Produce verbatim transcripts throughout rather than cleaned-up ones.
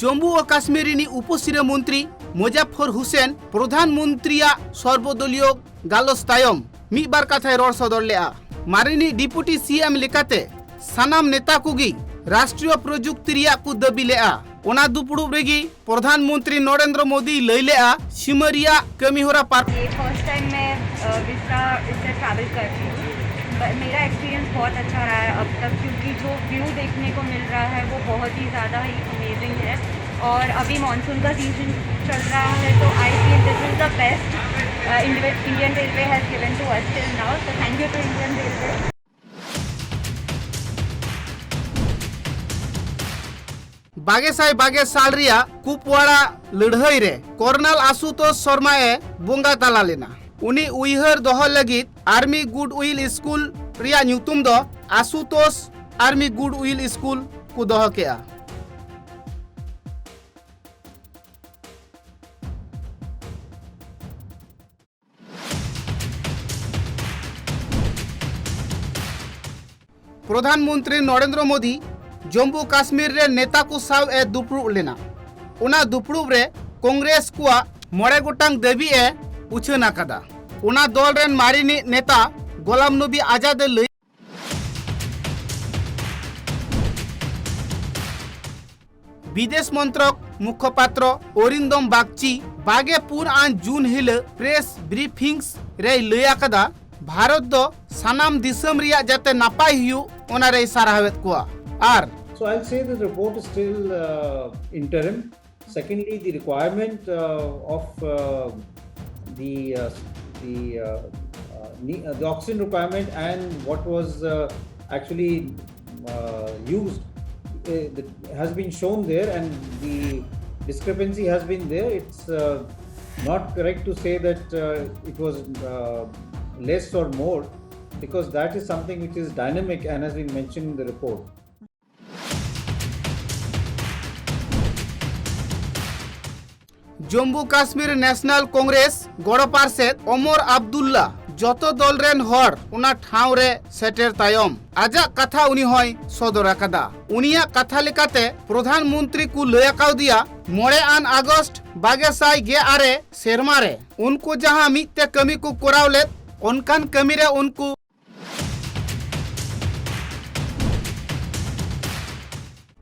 ᱡᱚᱢᱢᱩ ᱳ ᱠᱟᱥᱢᱤᱨ ᱨᱤᱱᱤᱡ ᱩᱯᱚᱥᱤᱨᱟᱹ ᱢᱚᱱᱛᱨᱤ ᱢᱩᱡᱟᱯᱷᱚᱨ ᱦᱩᱥᱮᱱ ᱯᱨᱚᱫᱷᱟᱱ ᱢᱚᱱᱛᱨᱤᱭᱟᱜ ᱥᱚᱨᱵᱚᱫᱚᱞᱤᱭᱚ ᱜᱟᱞᱚᱪ ᱛᱟᱭᱚᱢ ᱢᱤᱫ ᱵᱟᱨ ᱠᱟᱛᱷᱟᱭ ᱨᱚᱲ ᱥᱚᱫᱚᱨ ᱞᱮᱫᱼᱟ᱾ ᱢᱟᱨᱮᱱᱤᱡ ᱰᱤᱯᱩᱴᱤ ᱥᱤ ᱮᱢ ᱞᱮᱠᱟᱛᱮ ᱥᱟᱱᱟᱢ ᱱᱮᱛᱟ ᱠᱚᱜᱮ ᱨᱟᱥᱴᱨᱤᱭᱚ ᱯᱨᱚᱡᱩᱠᱛᱤ ᱨᱮᱭᱟᱜ ᱠᱚ ᱫᱟᱹᱵᱤ ᱞᱮᱫᱼᱟ᱾ ᱚᱱᱟ ᱫᱩᱯᱲᱩᱵ ᱨᱮᱜᱮ ᱯᱨᱚᱫᱷᱟᱱ ᱢᱚᱱᱛᱨᱤ ᱱᱚᱨᱮᱱᱫᱨᱚ ᱢᱳᱫᱤᱭ ᱞᱟᱹᱭ ᱞᱮᱫᱼᱟ, ᱥᱤᱢᱟᱹ ᱨᱮᱭᱟᱜ ᱠᱟᱹᱢᱤᱦᱚᱨᱟ ᱯᱟᱨ- ये फर्स्ट टाइम मैं अ, विस्टा इससे ट्रैवल कर रही हूँ। ब- मेरा एक्सपीरियंस बहुत अच्छा रहा है अब तक, क्योंकि जो व्यू देखने को मिल रहा है वो बहुत ही ज़्यादा ही अमेजिंग है। और अभी मॉनसून का सीजन चल रहा है, तो I feel this is the best Indian Railway has given to us till now, so thank you to Indian Railway. ᱵᱟᱜᱮ ᱥᱟᱭ ᱵᱟᱜᱮ ᱥᱟᱞ ᱨᱮᱭᱟᱜ ᱠᱩᱯᱣᱟᱲᱟ ᱞᱟᱹᱲᱦᱟᱹᱭ ᱨᱮ ᱠᱚᱨᱱᱟᱞ ᱟᱥᱩᱛᱳᱥ ᱥᱚᱨᱢᱟ ᱮ ᱵᱚᱸᱜᱟ ᱛᱟᱞᱟ ᱞᱮᱱᱟ᱾ ᱩᱱᱤ ᱩᱭᱦᱟᱹᱨ ᱫᱚᱦᱚ ᱞᱟᱹᱜᱤᱫ ᱟᱨᱢᱤ ᱜᱩᱰᱣᱤᱞ ᱥᱠᱩᱞ ᱨᱮᱭᱟᱜ ᱧᱩᱛᱩᱢ ᱫᱚ ᱟᱥᱩᱛᱳᱥ ᱟᱨᱢᱤ ᱜᱩᱰᱣᱤᱞ ᱥᱠᱩᱞ ᱠᱚ ᱫᱚᱦᱚ ᱠᱮᱫᱼᱟ᱾ ᱯᱨᱚᱫᱷᱟᱱ ᱢᱚᱱᱛᱨᱤ ᱱᱚᱨᱮᱱᱫᱨᱚ ᱢᱳᱫᱤ ᱡᱚᱢᱢᱩ ᱠᱟᱥᱢᱤᱨ ᱨᱮ ᱱᱮᱛᱟ ᱠᱚ ᱥᱟᱶ ᱮ ᱫᱩᱯᱲᱩᱵ ᱞᱮᱱᱟ᱾ ᱚᱱᱟ ᱫᱩᱯᱲᱩᱵ ᱨᱮ ᱠᱚᱝᱜᱨᱮᱥ ᱠᱚᱣᱟᱜ ᱢᱚᱬᱮ ᱜᱚᱴᱟᱝ ᱫᱟᱹᱵᱤ ᱮ ᱩᱪᱷᱟᱹᱱ ᱟᱠᱟᱫᱟ᱾ ᱚᱱᱟ ᱫᱚᱞ ᱨᱮᱱ ᱢᱟᱨᱮᱱᱤᱡ ᱱᱮᱛᱟ ᱜᱳᱞᱟᱢ ᱱᱚᱵᱤ ᱟᱡᱟᱫ ᱮ ᱞᱟᱹᱭ ᱵᱤᱫᱮᱥ ᱢᱚᱱᱛᱨᱚᱠ ᱢᱩᱠᱷᱚᱯᱟᱛᱨᱚ ᱚᱨᱤᱱᱫᱚᱢ ᱵᱟᱜᱪᱤ ᱵᱟᱜᱮ ᱯᱩᱱ ᱟᱱ ᱡᱩᱱ ᱦᱤᱞᱚᱜ ᱯᱨᱮᱥ ᱵᱨᱤᱯᱷᱤᱝᱥ ᱨᱮᱭ ᱞᱟᱹᱭ ᱟᱠᱟᱫᱟ, ᱵᱷᱟᱨᱚᱛ ᱫᱚ ᱥᱟᱱᱟᱢ ᱫᱤᱥᱚᱢ ᱨᱮᱭᱟᱜ ᱡᱟᱛᱮ ᱱᱟᱯᱟᱭ ᱦᱩᱭᱩᱜ, ᱚᱱᱟ ᱨᱮᱭ ᱥᱟᱨᱦᱟᱣᱮᱫ ᱠᱚᱣᱟ᱾ ᱟᱨ So I'll say the report is still uh, interim. Secondly, the requirement uh, of uh, the uh, the uh, uh, ne- uh, the oxygen requirement and what was uh, actually uh, used uh, the, has been shown there, and the discrepancy has been there. It's uh, not correct to say that uh, it was uh, less or more, because that is something which is dynamic and has been mentioned in the report. Jammu Kashmir national Congress ᱜᱚᱲᱚ ᱯᱟᱨᱥᱮᱛ ᱚᱢᱚᱨ ᱟᱵᱫᱩᱞᱞᱟ ᱡᱚᱛᱚ ᱫᱚᱞ ᱨᱮᱱ ᱦᱚᱲ ᱚᱱᱟ ᱴᱷᱟᱶ ᱨᱮ ᱥᱮᱴᱮᱨ ᱛᱟᱭᱚᱢ ᱟᱡᱟᱜ ᱠᱟᱛᱷᱟ ᱩᱱᱤ ᱦᱚᱸᱭ ᱥᱚᱫᱚᱨ ᱟᱠᱟᱫᱟ᱾ ᱩᱱᱤᱭᱟᱜ ᱠᱟᱛᱷᱟ ᱞᱮᱠᱟᱛᱮ ᱯᱨᱚᱫᱷᱟᱱ ᱢᱚᱱᱛᱨᱤ ᱠᱚ ᱞᱟᱹᱭ ᱟᱠᱟᱣᱫᱮᱭᱟ, ᱢᱚᱬᱮ ᱟᱱ ᱟᱜᱚᱥᱴ ᱵᱟᱜᱮ ᱥᱟᱭ ᱜᱮ ᱟᱨᱮ ᱥᱮᱨᱢᱟ ᱨᱮ ᱩᱱᱠᱩ ᱡᱟᱦᱟᱸ ᱢᱤᱫ ᱛᱮ ᱠᱟᱹᱢᱤ ᱠᱚ ᱠᱚᱨᱟᱣ ᱞᱮᱫ, ᱚᱱᱠᱟᱱ ᱠᱟᱹᱢᱤ ᱨᱮ ᱩᱱᱠᱩ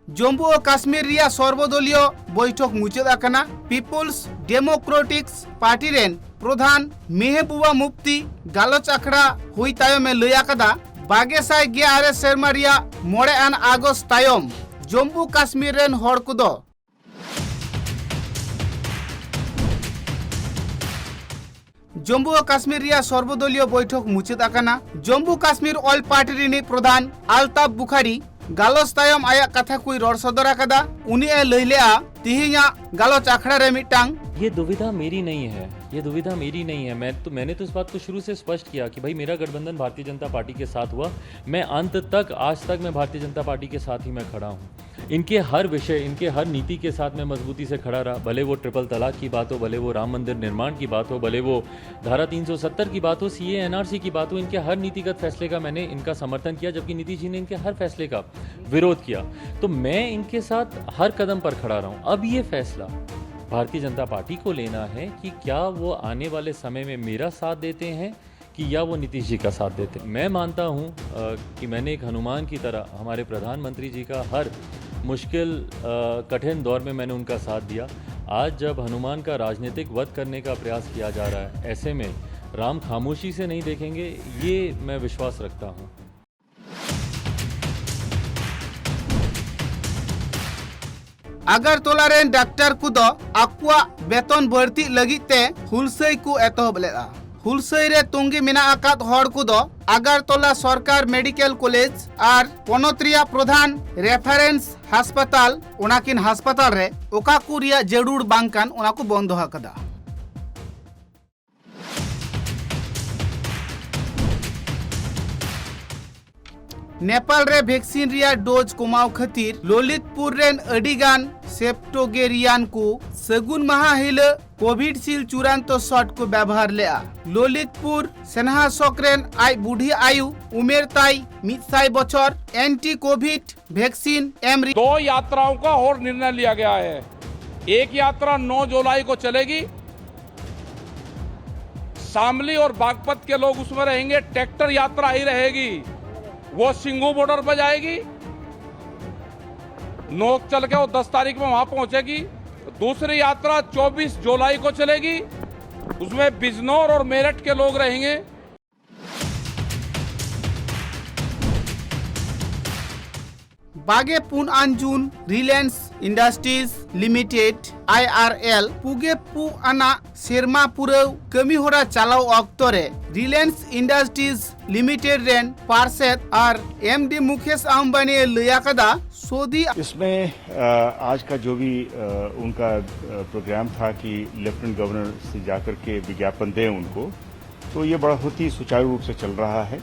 ᱡᱚᱢᱢᱩ ᱳ ᱠᱟᱥᱢᱤᱨ ᱨᱮᱭᱟᱜ ᱥᱚᱨᱵᱚᱫᱚᱞᱤᱭᱚ ᱵᱳᱭᱴᱷᱚᱠ ᱢᱩᱪᱟᱹᱫ ᱟᱠᱟᱱᱟ᱾ ᱯᱤᱯᱚᱞᱥ ᱰᱮᱢᱳᱠᱨᱮᱴᱤᱠᱥ ᱯᱟᱨᱴᱤ ᱨᱮᱱ ᱯᱨᱚᱫᱷᱟᱱ ᱢᱮᱦᱵᱩᱵᱟ ᱢᱩᱯᱛᱤ ᱜᱟᱞᱚᱪ ᱟᱠᱷᱲᱟ ᱦᱩᱭ ᱛᱟᱭᱚᱢ ᱮ ᱞᱟᱹᱭ ᱟᱠᱟᱫᱟ, ᱵᱟᱜᱮ ᱥᱟᱭ ᱜᱮ ᱟᱨᱮ ᱥᱮᱨᱢᱟ ᱨᱮᱭᱟᱜ ᱢᱚᱬᱮ ᱟᱱ ᱟᱜᱚᱥᱴ ᱛᱟᱭᱚᱢ ᱡᱚᱢᱢᱩ ᱠᱟᱥᱢᱤᱨ ᱨᱮᱱ ᱦᱚᱲ ᱠᱚᱫᱚ ᱡᱚᱢᱢᱩ ᱳ ᱠᱟᱥᱢᱤᱨ ᱨᱮᱭᱟᱜ ᱥᱚᱨᱵᱚᱫᱚᱞᱤᱭᱚ ᱵᱳᱭᱴᱷᱚᱠ ᱢᱩᱪᱟᱹᱫ ᱟᱠᱟᱱᱟ᱾ ᱡᱚᱢᱢᱩ ᱠᱟᱥᱢᱤᱨ ᱚᱞ ᱯᱟᱨᱴᱤ ᱨᱤᱱᱤᱡ ᱯᱨᱚᱫᱷᱟᱱ ᱟᱞᱛᱟᱯ ᱵᱩᱠᱷᱟᱨᱤ ᱜᱟᱞᱚᱪ ᱛᱟᱭᱚᱢ ᱟᱭᱟᱜ ᱠᱟᱛᱷᱟ ᱠᱚᱭ ᱨᱚᱲ ᱥᱚᱫᱚᱨ ᱟᱠᱟᱫᱟ᱾ ᱩᱱᱤ ᱮ ᱞᱟᱹᱭ ᱞᱮᱜᱼᱟ, ᱛᱤᱦᱤᱧᱟᱜ ᱜᱟᱞᱚᱪ ᱟᱠᱷᱲᱟ ᱨᱮ ᱢᱤᱫᱴᱟᱝ ये दुविधा मेरी नहीं है, ये दुविधा मेरी नहीं है। मैं तो, मैंने तो इस बात को शुरू से स्पष्ट किया कि भाई, मेरा गठबंधन भारतीय जनता पार्टी के साथ हुआ। मैं अंत तक, आज तक मैं भारतीय जनता पार्टी के साथ ही मैं खड़ा हूँ। इनके हर विषय, इनके हर नीति के साथ मैं मजबूती से खड़ा रहा, भले वो ट्रिपल तलाक की बात हो, भले वो राम मंदिर निर्माण की बात हो, भले वो धारा तीन सौ सत्तर की बात हो, सीए एनआरसी की बात हो, इनके हर नीतिगत फैसले का मैंने इनका समर्थन किया, जबकि नीतीश जी ने इनके हर फैसले का विरोध किया। तो मैं इनके साथ हर कदम पर खड़ा रहा हूँ। अब ये फैसला भारतीय जनता पार्टी को लेना है कि क्या वो आने वाले समय में मेरा साथ देते हैं कि या वो नीतीश जी का साथ देते हैं। मैं मानता हूँ, अ, कि मैंने एक हनुमान की तरह हमारे प्रधानमंत्री जी का हर मुश्किल, अ, कठिन दौर में मैंने उनका साथ दिया। आज जब हनुमान का राजनीतिक वध करने का प्रयास किया जा रहा है, ऐसे में राम खामोशी से नहीं देखेंगे, ये मैं विश्वास रखता हूँ। ᱟᱜᱟᱨᱛᱚᱞᱟ ᱨᱮᱱ ᱰᱟᱠᱛᱟᱨ ᱠᱚᱫᱚ ᱟᱠᱚᱣᱟᱜ ᱵᱮᱛᱚᱱ ᱵᱟᱹᱲᱛᱤᱜ ᱞᱟᱹᱜᱤᱫ ᱛᱮ ᱦᱩᱞᱥᱟᱹᱭ ᱠᱚ ᱮᱛᱚᱦᱚᱵ ᱞᱮᱫᱼᱟ᱾ ᱦᱩᱞᱥᱟᱹᱭ ᱨᱮ ᱛᱚᱸᱜᱮ ᱢᱮᱱᱟᱜ ᱟᱠᱟᱫ ᱦᱚᱲ ᱠᱚᱫᱚ ᱟᱜᱟᱨᱛᱚᱞᱟ ᱥᱚᱨᱠᱟᱨ ᱢᱮᱰᱤᱠᱮᱞ ᱠᱚᱞᱮᱡᱽ ᱟᱨ ᱯᱚᱱᱚᱛ ᱨᱮᱭᱟᱜ ᱯᱨᱚᱫᱷᱟᱱ ᱨᱮᱯᱷᱟᱨᱮᱱᱥ ᱦᱟᱥᱯᱟᱛᱟᱞ, ᱚᱱᱟᱠᱤᱱ ᱦᱟᱥᱯᱟᱛᱟᱞ ᱨᱮ ᱚᱠᱟ ᱠᱚ ᱨᱮᱭᱟᱜ ᱡᱟᱹᱨᱩᱲ ᱵᱟᱝ ᱠᱟᱱ, ᱚᱱᱟ ᱠᱚ ᱵᱚᱱᱫᱚ ᱟᱠᱟᱫᱟ᱾ ᱱᱮᱯᱟᱞ ᱨᱮ ᱵᱷᱮᱠᱥᱤᱱ ᱨᱮᱭᱟᱜ ᱰᱳᱡᱽ ᱠᱚᱢᱟᱣ ᱠᱷᱟᱹᱛᱤᱨ ᱞᱚᱞᱤᱛᱯᱩᱨ ᱨᱮᱱ ᱟᱹᱰᱤ ᱜᱟᱱ ᱥᱮᱯᱴᱳᱜᱮᱨᱤᱭᱟᱱ ᱠᱚ ᱥᱟᱹᱜᱩᱱ ᱢᱟᱦᱟ ᱦᱤᱞᱚᱜ ᱠᱳᱵᱷᱤᱰᱥᱤᱞᱰ ᱪᱩᱲᱟᱱᱛᱚ ᱥᱚᱴ ᱠᱚ ᱵᱮᱵᱚᱦᱟᱨ ᱞᱮᱫᱼᱟ᱾ ᱞᱚᱞᱤᱛᱯᱩᱨ ᱥᱮᱱᱦᱟ ᱥᱚᱠ ᱨᱮᱱ ᱟᱡ ᱵᱩᱰᱷᱤ ᱟᱭᱳ, ᱩᱢᱮᱨ ᱛᱟᱭ ᱢᱤᱫ ᱥᱟᱭ ᱵᱚᱪᱷᱚᱨ, ᱮᱱᱴᱤ ᱠᱳᱵᱷᱤᱰ ᱵᱷᱮᱠᱥᱤᱱ ᱮᱢ ᱨᱮ ᱫᱚ ᱭᱟᱛᱨᱟᱣ ᱠᱟ ᱦᱚᱨ ᱱᱤᱨᱱᱟᱭ ᱞᱤᱭᱟ ᱜᱟᱭᱟ ᱦᱟᱭ᱾ ᱮᱠ ᱭᱟᱛᱨᱟ ᱱᱚ ᱡᱩᱞᱟᱭ ᱠᱚ ᱪᱟᱞᱮᱜᱤ, ᱥᱟᱢᱞᱤ ᱚᱨ ᱵᱟᱜᱯᱟᱛ ᱠᱮ ᱞᱳᱜ ᱩᱥᱢᱮ ᱨᱮᱦᱮᱸᱜᱮ, ᱴᱨᱮᱠᱴᱚᱨ ᱭᱟᱛᱨᱟ ᱦᱤ ᱨᱮᱦᱮᱜᱤ, ᱣᱚ ᱥᱤᱝᱜᱩ ᱵᱚᱰᱚᱨ ᱯᱮ ᱡᱟᱭᱮᱜᱤ᱾ ᱱᱚ ᱠᱚ ᱪᱟᱞᱮᱜᱤ ᱚᱨ ᱫᱚᱥ ᱛᱟᱨᱤᱠᱷ ᱢᱮ ᱣᱟᱦᱟᱸ ᱯᱚᱦᱚᱸᱪᱮᱜᱤ᱾ ᱫᱩᱥᱨᱤ ᱭᱟᱛᱨᱟ ᱪᱚᱵᱤᱥ ᱡᱩᱞᱟᱭ ᱠᱚ ᱪᱟᱞᱮᱜᱤ, ᱩᱥᱢᱮ ᱵᱤᱡᱽᱱᱚᱨ ᱚᱨ ᱢᱮᱨᱮᱴ ᱠᱮ ᱞᱳᱜ ᱨᱮᱦᱮᱸᱜᱮ᱾ ᱵᱟᱜᱮ ᱯᱩᱱ ᱟᱱ ᱡᱩᱱ ᱨᱤᱞᱟᱭᱮᱱᱥ ᱤᱱᱰᱟᱥᱴᱨᱤᱡᱽ ᱞᱤᱢᱤᱴᱮᱰ, ᱟᱭ ᱟᱨ ᱮᱞ, ᱯᱩᱜᱮ ᱯᱩ ᱟᱱᱟᱜ ᱥᱮᱨᱢᱟ ᱯᱩᱨᱟᱹᱣ ᱠᱟᱹᱢᱤ ᱦᱚᱨᱟ ᱪᱟᱞᱟᱣ ᱚᱠᱛᱚ ᱨᱮ ᱨᱤᱞᱟᱭᱮᱱᱥ ᱤᱱᱰᱟᱥᱴᱨᱤᱡᱽ ᱞᱤᱢᱤᱴᱮᱰ ᱨᱮᱱ ᱯᱟᱨᱥᱮᱛ ᱟᱨ ᱮᱢ ᱰᱤ ᱢᱩᱠᱮᱥ ᱟᱢᱵᱟᱱᱤ ᱮ ᱞᱟᱹᱭ ᱟᱠᱟᱫᱟ, ᱥᱳᱫᱤ ᱤᱥᱢᱮ ᱟᱡ ᱠᱟ ᱡᱳ ᱵᱷᱤ ᱩᱱᱠᱟ ᱯᱨᱳᱜᱨᱟᱢ ᱛᱷᱟ ᱠᱤ ᱞᱮᱯᱷᱴᱮᱱᱮᱱᱴ ᱜᱚᱵᱷᱨᱱᱚᱨ ᱥᱮ ᱡᱟᱠᱟᱨ ᱠᱮ ᱵᱤᱜᱽᱭᱟᱯᱚᱱ ᱫᱮ ᱩᱱᱠᱳ, ᱛᱳ ᱭᱮ ᱵᱚᱲᱟ ᱦᱩᱛ ᱦᱤ ᱥᱩᱪᱟᱨᱩ ᱨᱩᱯ ᱥᱮ ᱪᱟᱞ ᱨᱟᱦᱟ ᱦᱟᱭ᱾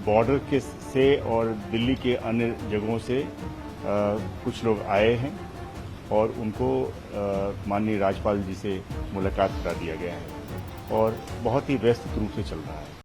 ᱵᱚᱰᱟᱨ ᱠᱮ ᱥᱮ ᱚᱨ ᱫᱤᱞᱞᱤ ᱠᱮ ᱟᱱᱭ ᱡᱟᱜᱟᱦᱚᱸ ᱥᱮ ᱠᱩᱪᱷ ᱞᱳᱜ ᱟᱭᱮ ᱦᱮᱸ ᱚᱨ ᱩᱱᱠᱳ ᱢᱟᱱᱱᱤᱭ ᱨᱟᱡᱽᱯᱟᱞ ᱡᱤ ᱥᱮ ᱢᱩᱞᱟᱠᱟᱛ ᱠᱟᱨᱟ ᱫᱤᱭᱟ ᱜᱟᱭᱟ ᱦᱮᱸ ᱚᱨ ᱵᱚᱦᱩᱛ ᱦᱤ ᱵᱮᱥᱛ ᱨᱩᱯ ᱥᱮ ᱪᱟᱞ ᱨᱟᱦᱟ ᱦᱟᱭ᱾